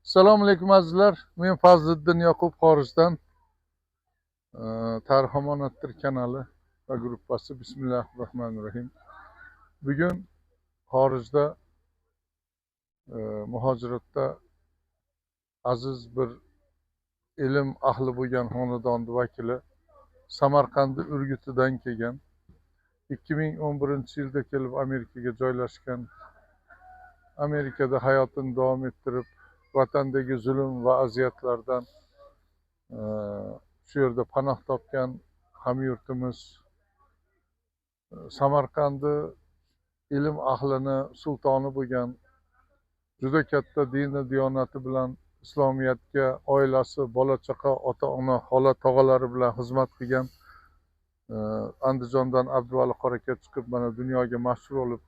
Assalomu alaykum, azizlar. Men Fazliddin Yoqub, xorijdan. Tarix omonatdir kanali va gruppasi. Bismillahir Rohmanir Rohim. Bugun xorijda, muhojiratda aziz bir ilm ahli bo'lgan xonadonni vakili, Samarqandni Urgutidan kelgan, 2011-yilda kelib Amerikaga joylashgan, Amerikada hayotini davom ettirib, vatandagi zulm va aziyatlardan shu yerda panoh topgan hamyurtimiz, Samarqandni ilm ahlini sultoni bo'lgan, juda katta dini diyonati bilan islomiyatga oilasi, bola chaqa, ota ona, xola tog'alari bilan xizmat qilgan, Andijondan Abduvali qora aka chiqib, mana dunyoga mashhur bo'lib,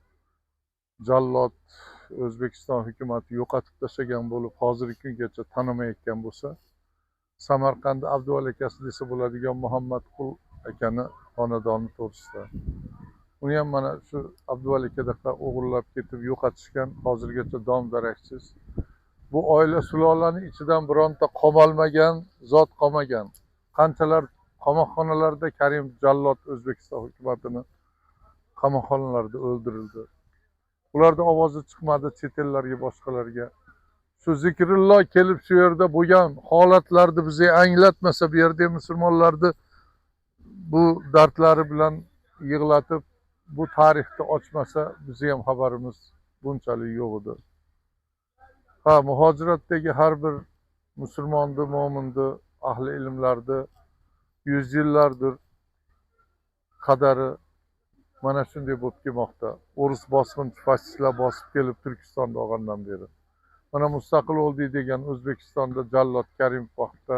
jallod O'zbekiston hukumati yo'qotib tashlagan bo'lib, hozirgi kungacha tanimayotgan bo'lsa, Samarqandda Abduvali akasi desa bo'ladigan Muhammadqul akani xonadoni to'g'risida. Uni ham mana shu Abduvali akadaqa o'g'irlab ketib yo'qotishgan, hozirgacha dom daraksiz. Bu oila, sulolani ichidan bironta qamalmagan zot qolmagan. Qanchalar qamoqxonalarda Karim jallod O'zbekiston hukumatini qamoqxonalarda o'ldirildi. Ularni ovozi chiqmadi chet ellarga, boshqalarga. Shu Zikrillo kelib shu yerda bo'lgan holatlarni bizga anglatmasa, bu yerda musulmonlarni bu dardlari bilan yig'latib, bu tarixni ochmasa, bizni ham xabarimiz bunchalik yo'q edi. Ha, muhojiratdagi har bir musulmonni, mo'minni, ahli ilmlarni yuz yillardir qadari mana shunday bo'lib kelmoqda. O'ris bosqinchi fashistlar bosib kelib Turkistonda olgandan beri. Mana mustaqil bo'ldik degan O'zbekistonda jallod Karimov vaqtida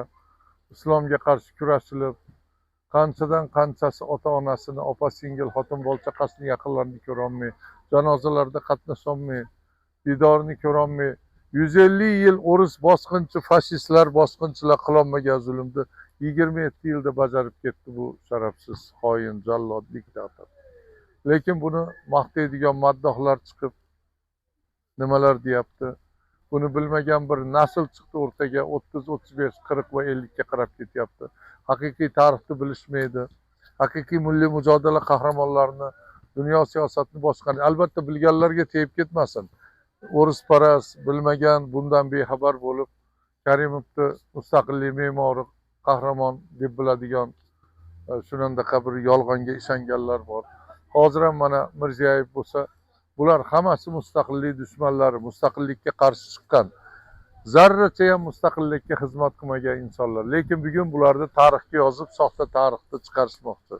islomga qarshi kurashilib, qanchadan qanchasi ota onasini, opa singil, xotin bola chaqasini, yaqinlarini ko'rolmay, janozalarda qatnasholmay, didorini ko'rolmay, 150 yil o'ris bosqinchi fashistlar, bosqinchilar qilolmagan zulmni 27 yilda bajarib ketdi bu sharafsiz xoin, jallod, diktator. Lekin buni maqtaydigan maddohlar chiqib nimalar deyapti? Buni bilmagan bir nasl chiqdi o'rtaga, 30, 35, 40 va 50ga qarab ketyapti. Haqiqiy tarixni bilishmaydi, haqiqiy milliy mujodala qahramonlarini, dunyo siyosatini boshqargan. Albatta, bilganlarga tegib ketmasin, o'risparast, bilmagan, bundan bexabar bo'lib, Karimovni mustaqillik me'mori, qahramon deb biladigan, shunaqa bir yolg'onga ishonganlar bor. Hozir ham mana Mirziyoyev bo'lsa, bular hammasi mustaqillik dushmanlari, mustaqillikka qarshi chiqqan, zarracha ham mustaqillikka xizmat qilmagan insonlar. Lekin bugun bularni tarixga yozib, soxta tarixni chiqarishmoqchi.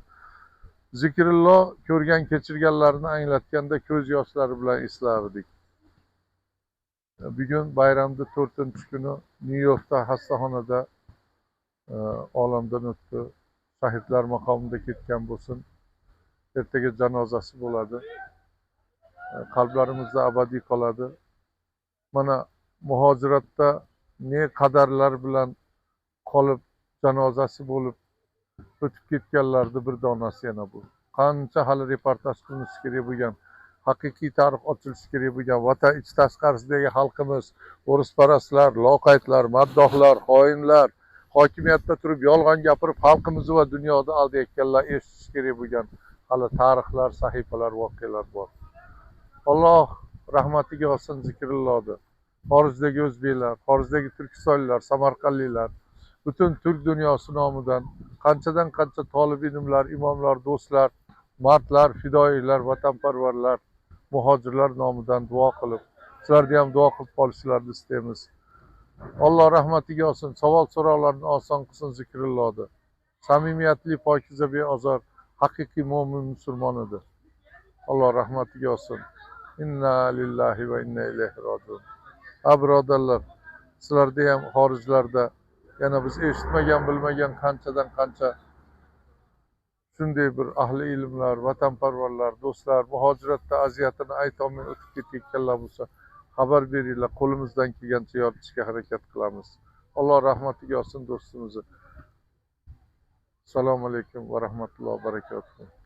Zikrillo ko'rgan kechirganlarini anglatganda ko'z yoshlari bilan eslardik. Bugun bayramni 4-kuni Nyu Yorkda xastaxonada olamdan o'tdi. Shahidlar maqomida ketgan bo'lsin. Ertaga janozasi bo'ladi. Qalblarimizda abadiy qoladi. Mana muhojiratda ne qadarlar bilan qolib, janozasi bo'lib o'tib ketganlarni bir donasi yana bu. Qancha hali reportaj qilinishi kerak bo'lgan, haqiqiy tarix ochilishi kerak bo'lgan, vatan ich tashqarisidagi xalqimiz, o'risparastlar, loqaydlar, maddohlar, xoinlar, hokimiyatda turib yolg'on gapirib xalqimizni va dunyoni aldayotganlar eshitishi kerak bo'lgan hali tarixlar, sahifalar, voqealar bor. Alloh rahmatiga olsin Zikrillohni. Xorijdagi o'zbeklar, xorijdagi turkistonliklar, samarqandliklar, butun turk dunyosi nomidan qanchadan qancha tolib ilmlar, imomlar, do'stlar, mardlar, fidoyilar, vatanparvarlar, muhojirlar nomidan duo qilib, sizlarga ham duo qilib qolishlarini istaymiz. Alloh rahmatiga olsin, savol so'roqlarni oson qilsin Zikrillohni. Samimiyatli, pokiza, beozor, haqiqiy mo'min musulmon edi. Alloh rahmatiga olsin. Inna lillahi va inna ilayhi rojiun. Ha, birodarlar, sizlarda ham xorijlarda yana biz eshitmagan, bilmagan qanchadan qancha shunday bir ahli ilmlar, vatanparvarlar, do'stlar muhojiratda aziyatini aytolmay o'tib ketayotganlar bo'lsa, xabar beringlar, qo'limizdan kelgancha yoritishga harakat qilamiz. Alloh rahmatiga olsin do'stimizni. Assalomu alaykum va rahmatullohi va barakatuh.